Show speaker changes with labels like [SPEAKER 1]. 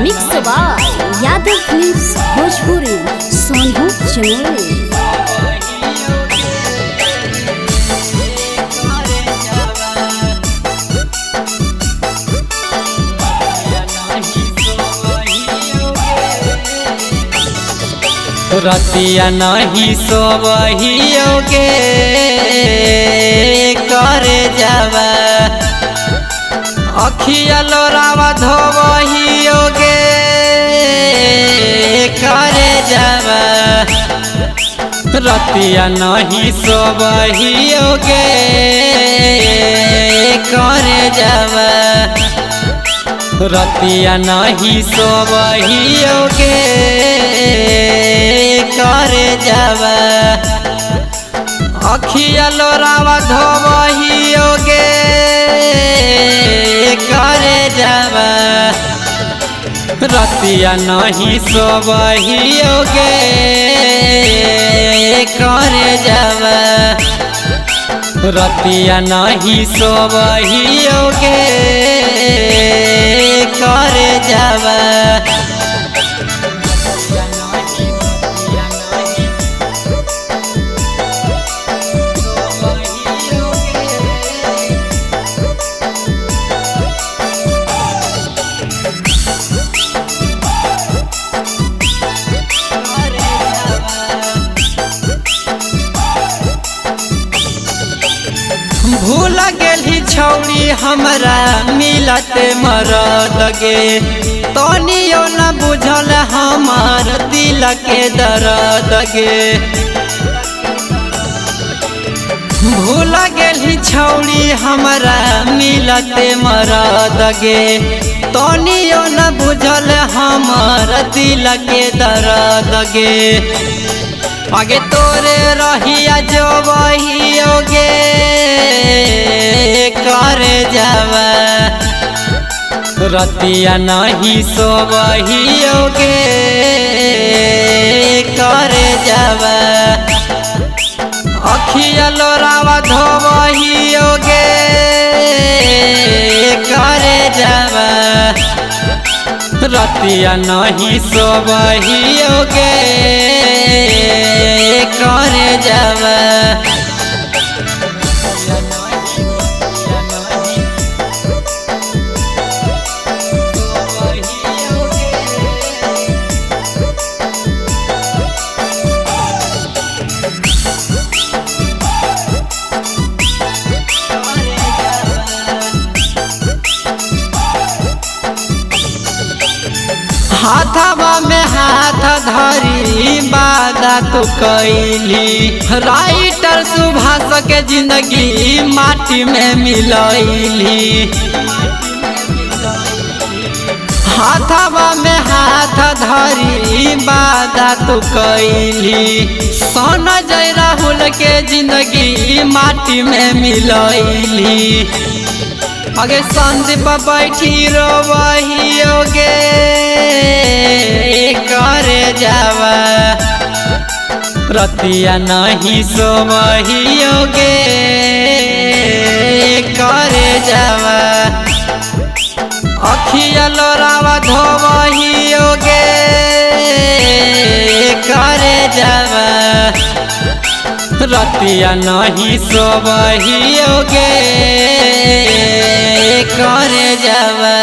[SPEAKER 1] Mix by Yadav films Bhojpuri, Sonbhog Chamoli.
[SPEAKER 2] Ratia नहीं सोबहियोगे करे जावा, अखिया लोरावा धोबहियोगे करे जावा। रतिया नहीं सोबहियोगे करे जावा, रतिया नहीं सोबहियोगे करे जावा। अखिया लोरावा धोबहियोगे करे जावा, रतिया नहीं सोबहियोगे करे जावा। रतिया नहीं सोबहियोगे करे जावा। भूल गेली छौरी हमरा मिलत मरद गे, तनियो न बुझल हमार दिल के दर्द गे। भूल गेली छौरी हमरा मिलत मरद गे, तनियो न बुझल हमार दिल के दर्द गे। आगे तोरे रहिया जो बहियोगे करे जावा, रतिया नहीं सोबहियोगे करे जावा। अखिया लोरावा धोबहियोगे करे जावा, रतिया नहीं सोबहियोगे करे जावा। हाथवा में हाथ धरी वादा तो कैली, राइटर सुभाष के जिंदगी माटी में मिलैली। हाथवा में हाथ धरी वादा तो कैली, सोना जय राहुल के जिंदगी माटी में मिलैली। आगे संदीप बैठी रोबहियोगे करे जावा, रतिया नहीं सोबहियोगे करे जावा। अखिया लोरावा धोबहियोगे करे जावा, रतिया नहीं सोबहियोगे करे जावा।